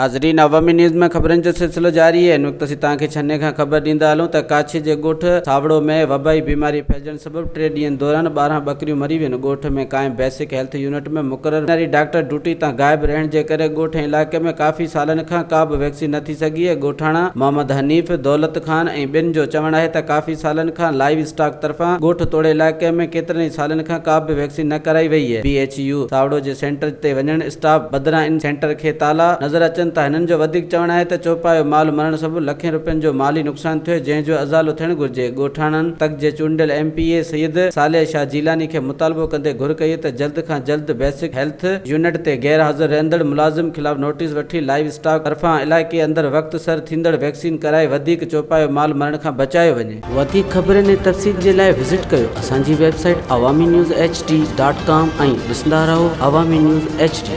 ناظرين عوامي نيوز ۾ خبرن جو سلسلو جاري آهي. هن وقت اسين توهان کي ڇني کان خبر ڏيندا هلون ته ڪاڇي جي ڳوٺ ساوڙو ۾ وبائي بيماري ڦهلجڻ سبب ٽي ڏينهن دوران 12 ٻڪريون مري ويون. ڳوٺ ۾ قائم بيسڪ هيلٿ يونٽ ۾ مقرر وٽرنري ڊاڪٽر ڊيوٽي تان غائب رهڻ جي ڪري ڳوٺ ۽ علائقي ۾ ڪافي سالن کان ڪا به ويڪسين نه ٿي سگهي آهي. ڳوٺاڻا محمد حنيف، دولت خان ۽ ٻين جو چوڻ آهي ته ڪافي سالن کان لائيو اسٽاڪ طرفان ڳوٺ توڙي علائقي ۾ ڪيترن ئي سالن کان ڪا به ويڪسين نه ڪرائي وئي آهي. بي ايڇ يو ساوڙو جي سينٽر تي وڃڻ اسٽاف بدران ان سينٽر کي تالا نظر اچن ٿا. هنن جو وڌيڪ چوڻ آهي ته چوپايو مال مرڻ سبب لکين روپين جو مالي نقصان ٿيو جنهن جو ازالو ٿيڻ گهرجي. ڳوٺاڻن تڪ جي چونڊيل M P A Syed Saleh Shah Jilani کي مطالبو ڪندي گهر ڪئي ته جلد کان جلد بيسڪ هيلٿ يونٽ تي غير حاضر رهندڙ ملازم خلاف نوٽيس وٺي لائيو اسٽاڪ طرفان علائقي اندر وقت سر ٿيندڙ ويڪسين ڪرائي وڌيڪ چوپايو مال مرڻ کان بچايو وڃي. وڌيڪ خبرن ۽ تفصيل جي لاء وزٽ ڪيو اسان جي website Awami news H D dot com ۽ ڏسندا رهو عوامي نيوز ايڇ ڊي.